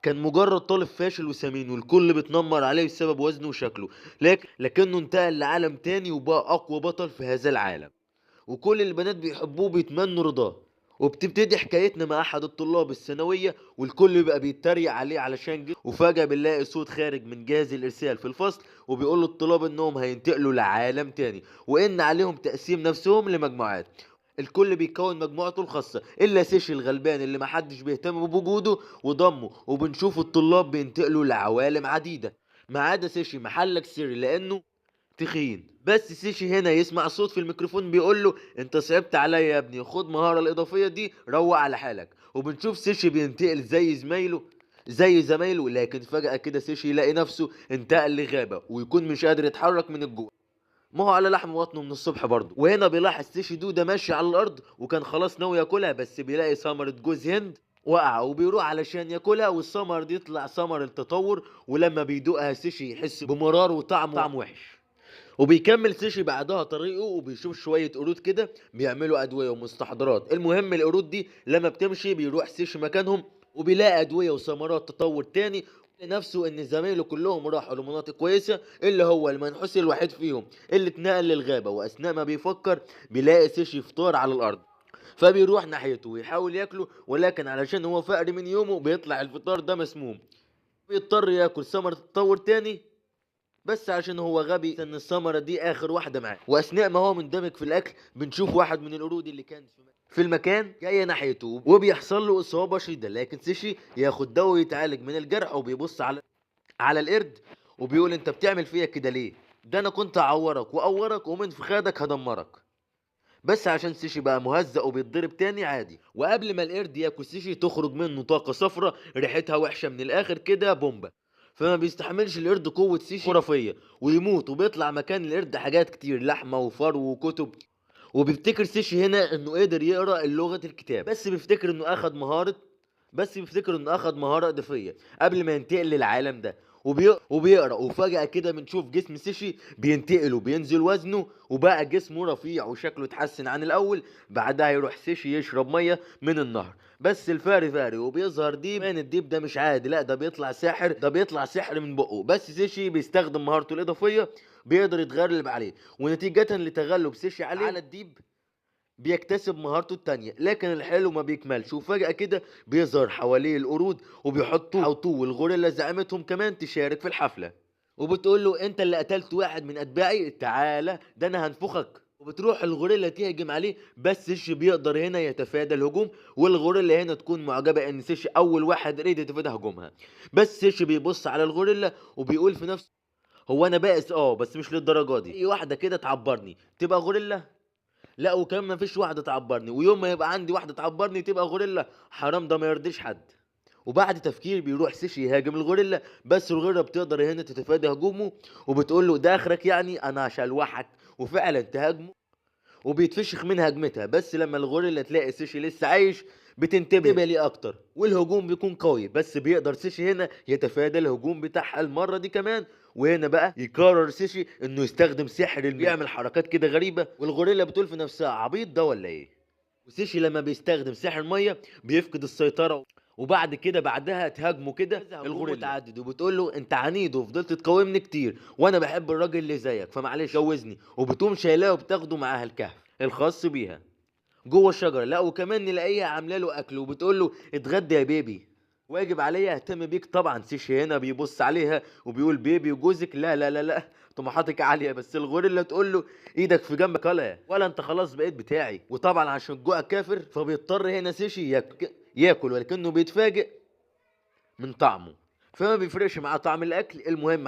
كان مجرد طالب فاشل وسمين والكل بيتنمر عليه بسبب وزنه وشكله، لكنه انتقل لعالم تاني وبقى أقوى بطل في هذا العالم، وكل البنات بيحبوه بيتمنوا رضاه. وبتبتدي حكايتنا مع أحد الطلاب الثانوية والكل بيبقى بيتريق عليه علشان جه، وفجأة بنلاقي صوت خارج من جهاز الإرسال في الفصل وبيقول للطلاب إنهم هينتقلوا لعالم تاني وإن عليهم تقسيم نفسهم لمجموعات. الكل بيكون مجموعته الخاصة إلا سيشي الغلبان اللي محدش بيهتم بوجوده وضمه، وبنشوف الطلاب بينتقلوا لعوالم عديدة ما عدا سيشي محلك سري لأنه تخين. بس سيشي هنا يسمع صوت في الميكروفون بيقول له انت صعبت عليا يا ابني، خد مهارة الإضافية دي روق على حالك. وبنشوف سيشي بينتقل زي زمايله، لكن فجأة كده سيشي يلاقي نفسه انتقل لغابة ويكون مش قادر يتحرك من الجوع، ما هو على لحم بطنه من الصبح برضه. وهنا بيلاحظ سيشي دودة ماشية على الأرض وكان خلاص ناوي ياكلها، بس بيلاقي ثمرة جوز هند وقع وبيروح علشان ياكلها، والثمر دي يطلع ثمر التطور، ولما بيدوقها سيشي يحس بمرار وطعم طعم وحش. وبيكمل سيشي بعدها طريقه وبيشوف شوية قرود كده بيعملوا أدوية ومستحضرات. المهم القرود دي لما بتمشي بيروح سيشي مكانهم وبيلاقي أدوية وثمرات تطور تاني نفسه ان زمايله كلهم راحوا لمناطق كويسة اللي هو المنحوس الوحيد فيهم اللي اتنقل للغابة. واثناء ما بيفكر بيلاقي سيشي فطار على الارض، فبيروح ناحيته ويحاول ياكله، ولكن علشان هو فقري من يومه بيطلع الفطار ده مسموم، بيضطر ياكل ثمرة تتطور تاني بس عشان هو غبي ان الثمرة دي اخر واحدة معاه. واثناء ما هو مندمج في الاكل بنشوف واحد من القرود اللي كان في المكان جاي ناحيته وبيحصل له اصابة شديدة، لكن سيشي ياخد دواء ويتعالج من الجرح، وبيبص على القرد وبيقول انت بتعمل فيا كده ليه؟ ده انا كنت اعورك واورك ومن فخادك هدمرك. بس عشان سيشي بقى مهزأ وبيتضرب تاني عادي. وقبل ما القرد ياكل سيشي تخرج منه طاقة صفرة ريحتها وحشة من الاخر كده بومبا، فما بيستحملش القرد قوة سيشي خرافية ويموت، وبيطلع مكان القرد حاجات كتير، لحمة وفرو وكتب. وبيفتكر سيشي هنا انه قدر يقرا لغة الكتاب، بس بيفتكر انه اخد مهارة اضافية قبل ما ينتقل للعالم ده، وبيقرا. وفجأة كده بنشوف جسم سيشي بينتقل وبينزل وزنه وبقى جسمه رفيع وشكله اتحسن عن الاول. بعدها يروح سيشي يشرب مية من النهر، بس الفاري فاري وبيظهر ديب. مان الديب ده مش عادي، لا ده بيطلع ساحر، ده بيطلع سحر من بقه. بس سيشي بيستخدم مهارته الاضافية بيقدر يتغلب عليه، ونتيجة لتغلب سيشي عليه على الديب بيكتسب مهارته التانية، لكن الحلو ما بيكملش. وفجأة كده بيظهر حواليه القرود وبيحطوه حوطوه، والغوريلا زعيمتهم كمان تشارك في الحفلة وبتقول له انت اللي قتلت واحد من اتباعي، تعالى ده انا هنفخك. وبتروح الغوريلا تهجم عليه، بس سيشي بيقدر هنا يتفادى الهجوم، والغوريلا هنا تكون معجبة ان سيشي اول واحد قدر يتفادى هجومها. بس سيشي بيبص على الغوريلا وبيقول في نفسه هو انا بائس بس مش للدرجة دي، اي واحدة كده تعبرني تبقى غوريلا؟ لا وكمان ما فيش واحدة تعبرني، ويوم ما يبقى عندي واحدة تعبرني تبقى غوريلا، حرام ده ما يرضيش حد. وبعد تفكير بيروح سيشي يهاجم الغوريلا، بس الغوريلا بتقدر هنا تتفادى هجومه وبتقول له ده اخرك يعني انا هشلوحك، وفعلا تهاجمه وبيتفشخ من هجمتها. بس لما الغوريلا تلاقي سيشي لسه عايش بتنتبه ليه اكتر، والهجوم بيكون قوي، بس بيقدر سيشي هنا يتفادى الهجوم بتاعها المرة دي كمان. وهنا بقى يقرر سيشي انه يستخدم سحر الماء، يعمل حركات كده غريبة، والغوريلا بتقول في نفسها عبيط ده ولا ايه. وسيشي لما بيستخدم سحر المية بيفقد السيطرة، وبعد كده بعدها تهاجمه كده الغوريلا متعدد وبتقول له انت عنيد وفضلت تقاومني كتير وانا بحب الراجل اللي زيك فمعلش جوزني. وبتقوم شايلاه وبتاخده معاها الكهف الخاص بيها جوه الشجرة، لا وكمان نلاقيها عامله له اكل وبتقول له اتغدى يا baby، واجب عليا اهتم بيك. طبعا سيشي هنا بيبص عليها وبيقول baby وجوزك؟ لا لا لا لا طموحاتك عالية. بس الغوريلا تقول له ايدك في جنبك ولا انت خلاص بقيت بتاعي. وطبعا عشان الجوع كافر فبيضطر هنا سيشي ياكل، ولكنه بيتفاجئ من طعمه فما بيفرقش معاه طعم الاكل، المهم